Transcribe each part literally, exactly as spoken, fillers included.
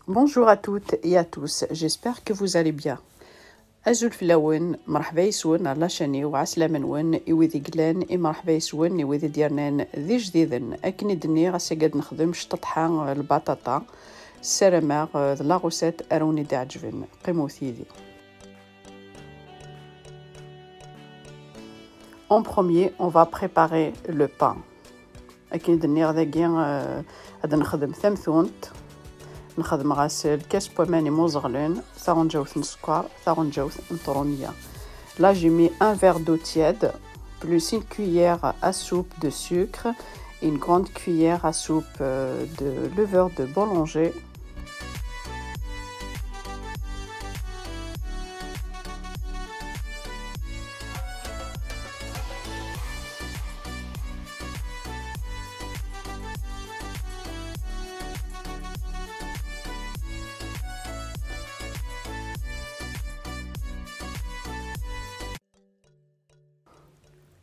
Bonjour à toutes et à tous, j'espère que vous allez bien. Azul fell-awen, mṛeḥba yes-wen ar la chaîne-iw, ɛeslama-nwen i wid i yellan, i mṛeḥba yes-wen i wid i d-yernan d ijdiden. Akken i d-nniɣ, ass-agi ad nexdem cṭeṭḥa, eh, lbaṭaṭa. Ssarameɣ, eh, d la recette ara wen-d-iɛeǧben. Qqimet yid-i. En premier, on va préparer le pain. Akken i d-nniɣ dagi, eh, ad nexdem tamtunt. Nxedmeɣ-as lkas n waman imuẓeɣlen, taɣenǧawt n sskeṛ, taɣenǧawt n tṛunya. Là, j'ai mis un verre d'eau tiède, plus une cuillère à soupe de sucre et une grande cuillère à soupe, euh, de levure de boulanger.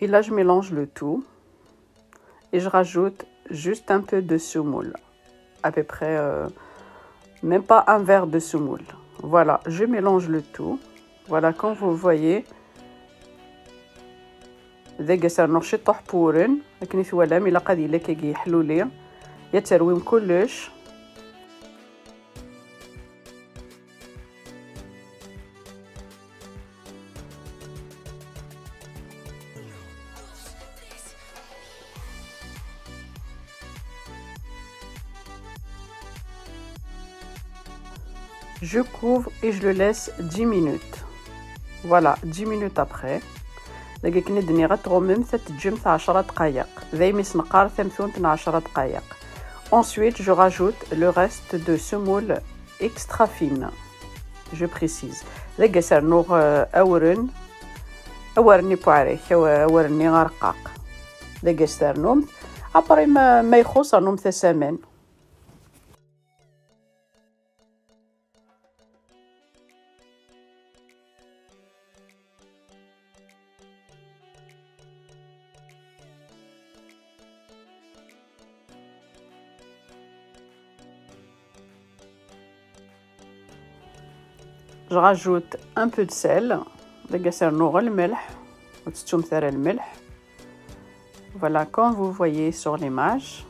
Et là, je mélange le tout et je rajoute juste un peu de semoule, à peu près, euh, même pas un verre de semoule. Voilà, je mélange le tout. Voilà, comme vous voyez, dagi ad as-rnuɣ ciṭuḥ n wuren, akken i twalam, ilaq ad yili akkagi ḥluli, ad terwim kullec. Je couvre et je le laisse dix minutes. Voilà, dix minutes après. Dagi akken i d-nniɣ, ad tɣummemt, ad teǧǧemt ɛecṛa dqayeq. Daymi s-neqqar tamtunt n ɛecṛa dqayeq. Ensuite, je rajoute le reste de semoule extra fine. Je précise. Dagi ad as-rnuɣ, euh, awren, awren-nni n uɛrek, aw-, awren-nni arqaq. Dagi ad as-ternumt. Après, ma, ma ixuṣ, rnumt-as aman. Je rajoute un peu de sel. Dagi ad as-rnuɣ lmelḥ. Ur tettumt ara lmelḥ. Voilà, comme vous voyez sur l'image.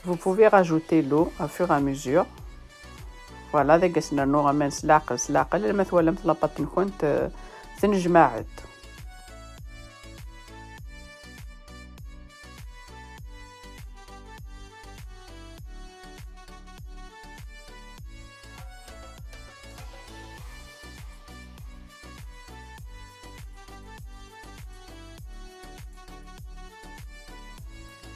Vous pouvez rajouter l'eau au fur et à mesure. Voilà, dagi ad as-nernu aman s leɛqel, s leɛqel, alamma twalamt la pâte-nkent, euh, tennejmaɛet.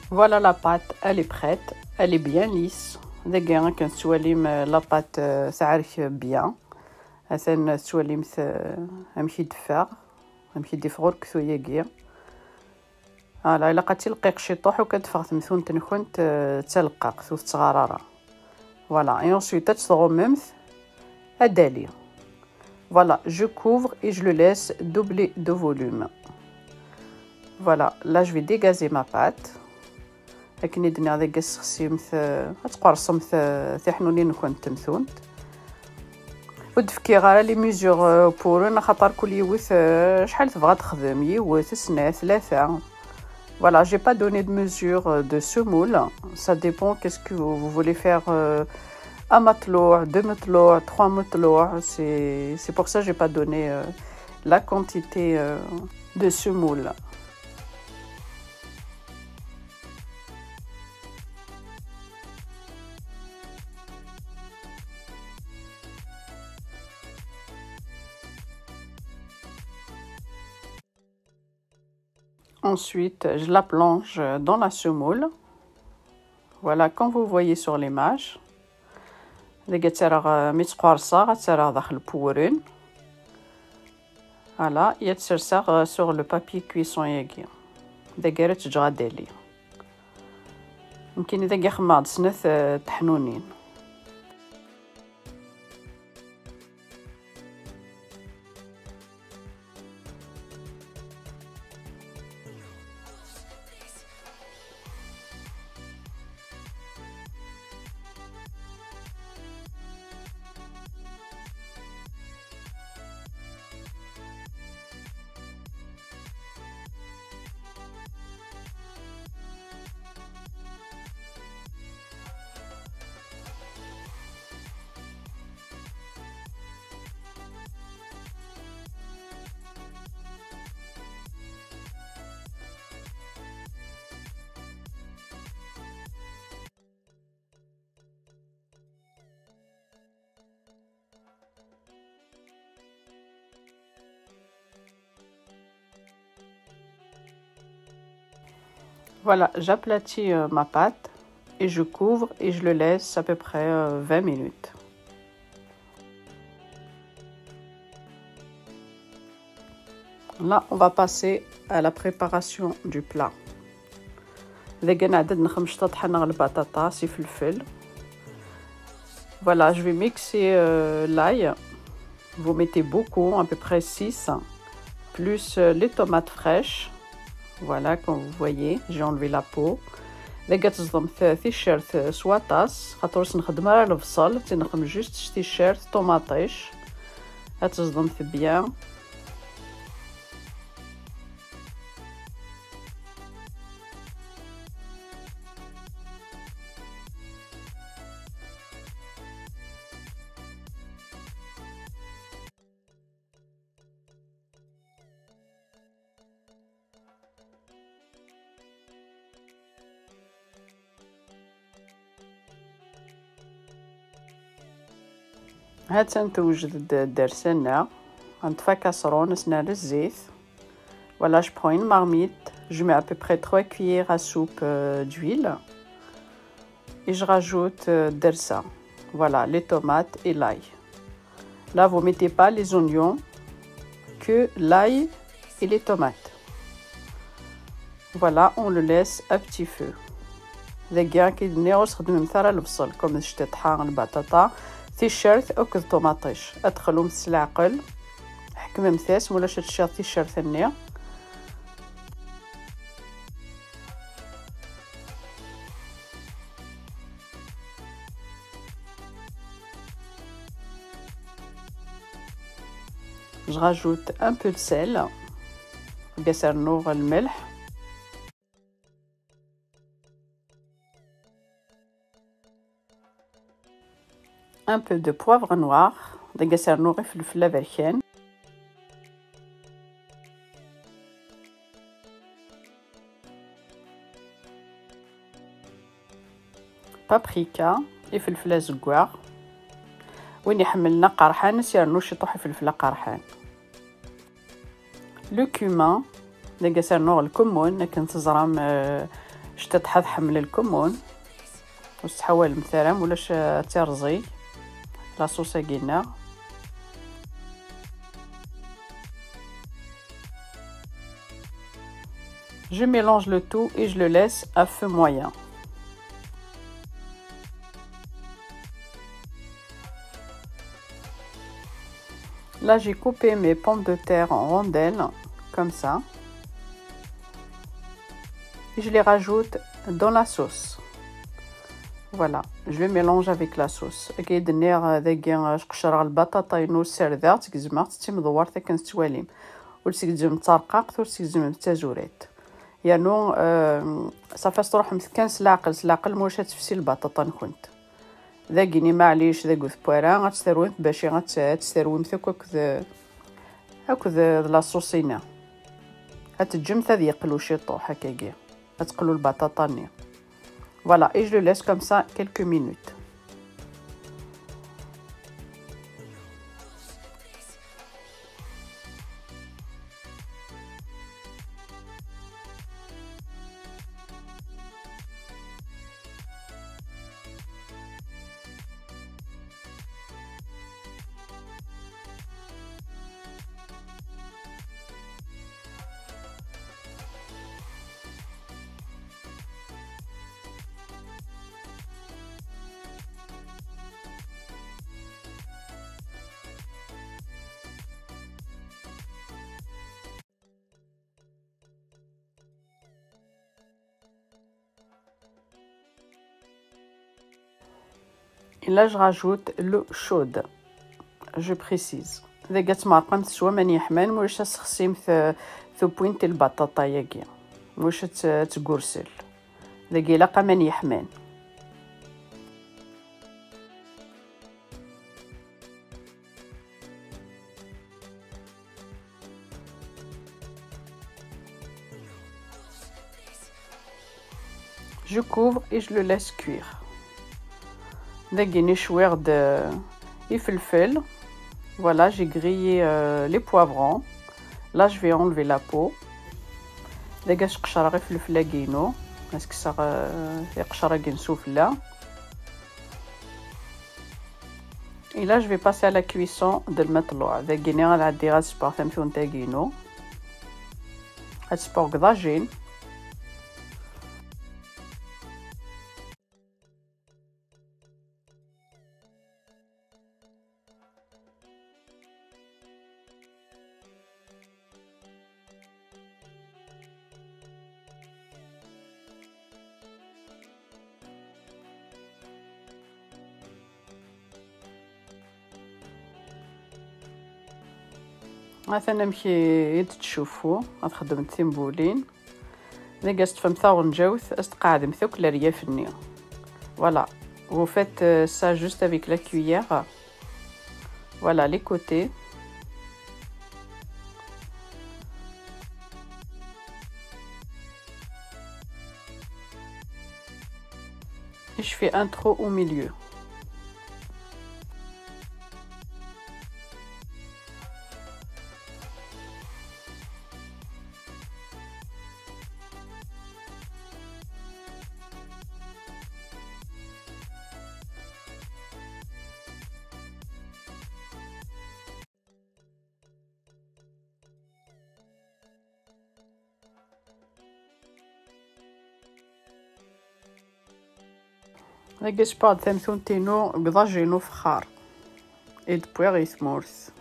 Voilà, la pâte, elle est prête, elle est bien lisse. Dagi akken tettwalim, euh, la pâte, euh, teɛrek bien. Atan tettwalimt, euh, amek i d-teffeɣ, amek i d-iffeɣ urktu-agi. Voilà, ilaq ad tilqiq ciṭuḥ, ukan teffeɣ temtunt-nkent, euh, d taleqqaqt, ur tettɣar ara. Voilà, et ensuite ad tt-tɣummemt ad d-tali. Voilà, je couvre et je le laisse doubler de volume. Voilà, là je vais dégazer ma pâte. Akken i d-nniɣ, dagi ad tessexsimt, euh, ad tqerṣemt, euh, tiḥnunin-nkent n temtunt. Ur d-fkiɣ ara les mesures, euh, n wuren, axaṭer kul yiwet, euh, acḥal tebɣa ad texdem, yiwet, snat, tlata. Voilà, j'ai pas donné de mesure, euh, de semoule. Ça dépend qu'est-ce que vous, vous voulez faire, euh, un matlour, deux matlours, trois matlours. C'est, c'est pour ça que j'ai pas donné, euh, la quantité, euh, de semoule. Ensuite, je la plonge dans la semoule. Voilà, comme vous voyez sur l'image. Dagi ad tt-rreɣ, euh, mi tt-qerṣeɣ, ad tt-rreɣ daxel n wuren. Voilà, ad tt-serseɣ, euh, sur le papier cuisson-agi. Dagi ara tt-ǧǧeɣ ad d-tali. Nekkini dagi xemmeɣ-d snat, euh, teḥnunin. Voilà, j'aplatis euh, ma pâte et je couvre et je le laisse à peu près euh, vingt minutes. Là, on va passer à la préparation du plat. Dagi ad nɛeddi ad nxemmec ṭaṭḥa neɣ lbaṭaṭa s ifelfel. Voilà, je vais mixer euh, l'ail. Vous mettez beaucoup, à peu près six, plus euh, les tomates fraîches. Voilà, comme vous voyez, j'ai enlevé la peau. Dagi ad teẓḍemt ticcert s waṭas, xaṭer ur s-nxeddem ara lebṣel, ad tt-nxeddem juste s ticcert, ṭumaṭic. Ad teẓḍemt bien. Ha-tt-an tewjed-d ddersa-nneɣ. Ad neṭṭef akaṣrun, ad s-nerr zzit. Voilà, je prends une marmite, je mets à peu près trois cuillères à soupe euh, d'huile et je rajoute euh, ddersa. Voilà, les tomates et l'ail. Là, vous mettez pas les oignons, que l'ail et les tomates. Voilà, on le laisse à petit feu. Dagi akken nniɣ ur txeddmemt ara lebṣel, comme ctiṭḥa, lbaṭaṭa, ticcert akked ṭumaṭic. Ad texlumt s leɛqel, ḥekmemt-as, mulac ad tecciḍ ticcert-nni. Je rajoute un peu de sel. Dagi ad s-rnuɣ lmelḥ. Un peu de poivre noir. Dagi ad s-rnuɣ ifelfel aberkan. Paprika, ifelfel azeggaɣ. Win iḥemmlen aqerḥan, ad s-yernu ciṭuḥ ifelfel aqerḥan. Le cumin, dagi ad s-rnuɣ lkemmun, akken teẓram eh, ctiṭḥa tḥemmel lkemmun. Ur tettḥawalemt ara, mulac eh, ad tirẓi la sauce-agi-nneɣ. Je mélange le tout et je le laisse à feu moyen. Là, j'ai coupé mes pommes de terre en rondelles, comme ça. Et je les rajoute dans la sauce. Voilà, je le mélange avec la sauce. Agi d-nniɣ dagi qecreɣ lbaṭaṭa-inu, ssardeɣ-tt, gezmeɣ-tt d timdewwert akken tettwalim. Ur tt-gezzmemt d tarqaqt, ur tt-gezzmemt d tazurant. Yernu eh, ṣafi ad s-truḥemt kan s leɛqel, s leɛqel, mulac ad tefsi lbaṭaṭa-nkent. Dagini maɛlic, dagi ur tewwi ara, ad tt-terwimt bac ad tt-, ad tt-terwimt akk akked, akked d la sauce-ina. Ad teǧǧemt ad yeqlu ciṭuḥ akkagi, ad teqlu lbaṭaṭa-nni. Voilà, et je le laisse comme ça quelques minutes. Et là, je rajoute l'eau chaude. Je précise. Dagi ad tmerqemt s waman yeḥman, mulac ad tessexsimt eh, tewwint i lbaṭaṭa-agi. Mulac ad tt-, ad tgurzel. Dagi ilaq aman yeḥman. Je couvre et je le laisse cuire. Dagini cwiɣ-d eh, ifelfel. Voilà, j'ai grillé euh, les poivrons. Là, je vais enlever la peau. Dagi ad sqecreɣ ifelfel-agi-inu. Ad s-kkseɣ, euh, iqcer-agi n sufella. Et là, je vais passer à la cuisson de lmeṭluɛ. Dagi-ni ad ɛeddiɣ ad sewweɣ tamtunt-agi-inu. Ad sewweɣ deg ḍajin. Atan amek i d-tettcuffu, ad txeddmemt timbulin. Dagi ad s-teṭṭfem taɣenǧawt, ad s-tqeɛdemt akk leryaf-nni. Voilà. Vous faites, euh, ça juste avec la cuillère. Voilà, les côtés. Et je fais un trou au milieu. Dagi sewweɣ-d tamtunt-inu deg ḍajin ufexxar i d-wwiɣ i tmurt.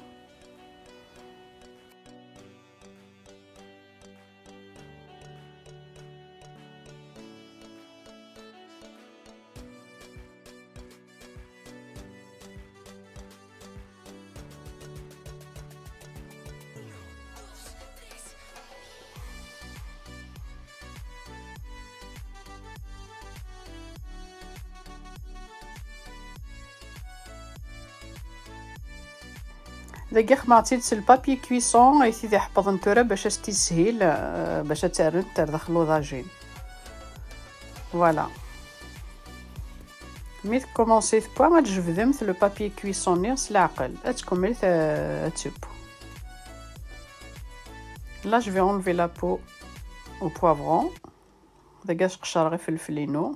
Dagi xedmeɣ-tt-id s le papier cuisson, ay tid iḥeppḍen tura bac ad s-tishil, euh, bac ad tt-rrent ar daxel uḍajin. Voilà. Mi tkumansi tewwa, ad tjebdemt le papier cuisson-nni s leɛqel. Ad tkemmel ta-, ad teww. Là, je vais enlever la peau au poivron. Dagi ad sqecreɣ ifelfel-inu.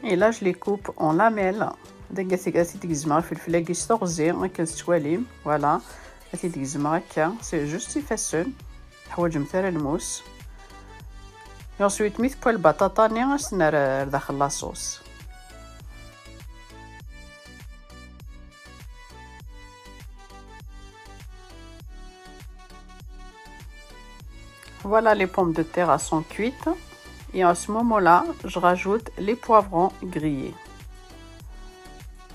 Et là, je les coupe en lamelles. Dagi ad t-, ad t-id-gezmeɣ ifelfel-agi s teɣzi, akken tettwalim. Voilà. Ad t-id-gezmeɣ akka. C'est juste ifassen. Teḥwaǧemt ara lmus. Et ensuite, mi tewwa lbaṭaṭa-nni, ad s-nerr ar daxel la sauce. Voilà, les pommes de terre sont cuites. Et à ce moment-là, je rajoute les poivrons grillés.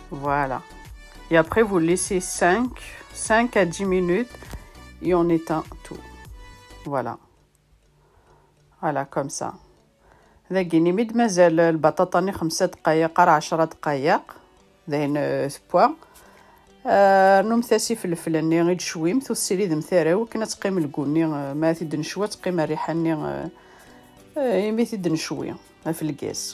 Voilà. Et après, vous laissez cinq, cinq à dix minutes et on éteint tout. Voilà. Voilà, comme ça. Dagi-ni mi d-mazal lbaṭaṭa-nni xemsa dqayeq ar ɛecra dqayeq, dayen, euh, tewwa. Euh, rnumt-as ifelfel-nni i d-tecwimt, ur tessiridemt ara, akken ad teqqim lgu-nni, euh, ma ad t-id-necwi, ad teqqim rriḥa-nni, euh, euh, imi t-id-necwi ɣef lgaz.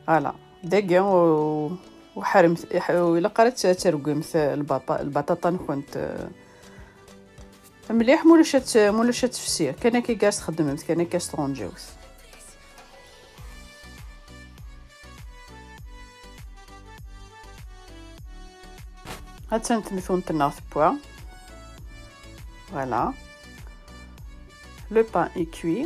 Voilà. Dagi, ur, ur ḥerremt, ur ilaq ara ad tergwimt, euh, lbaṭa-, lbaṭaṭa-nkent, euh, Mliḥ, mulac ad t-, mulac ad tefsi. Kan akka i as-txeddmemt, kan akka i as-tɣunǧawt. Attan temtunt-nneɣ tewwa. Voilà. Le pain est cuit.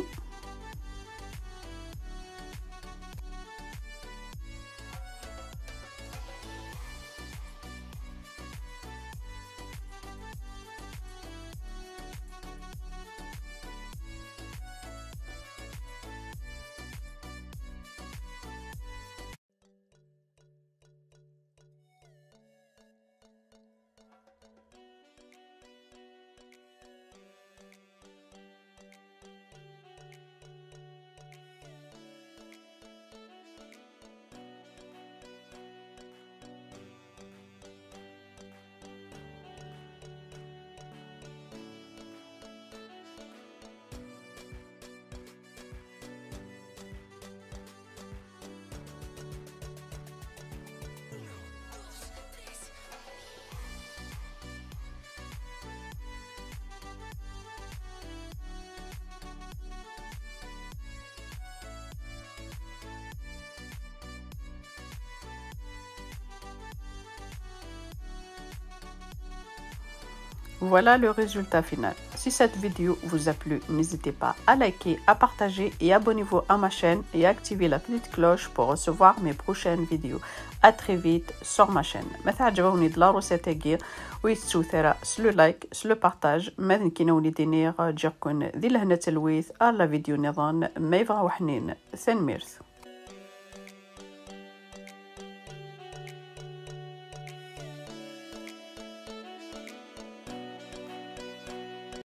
Voilà le résultat final. Si cette vidéo vous a plu, n'hésitez pas à liker, à partager et abonnez-vous à ma chaîne et à activer la petite cloche pour recevoir mes prochaines vidéos. À très vite sur ma chaîne. Ma teɛǧeb-awen-id la recette-agi, ur iyi-tettewwet ara s le like, s le partage, ma d nekkini ad wen-id-iniɣ ǧǧiɣ-ken di lehna d talwit, ar la vidéo nniḍen, ma yebɣa weḥnin. Tanemmirt.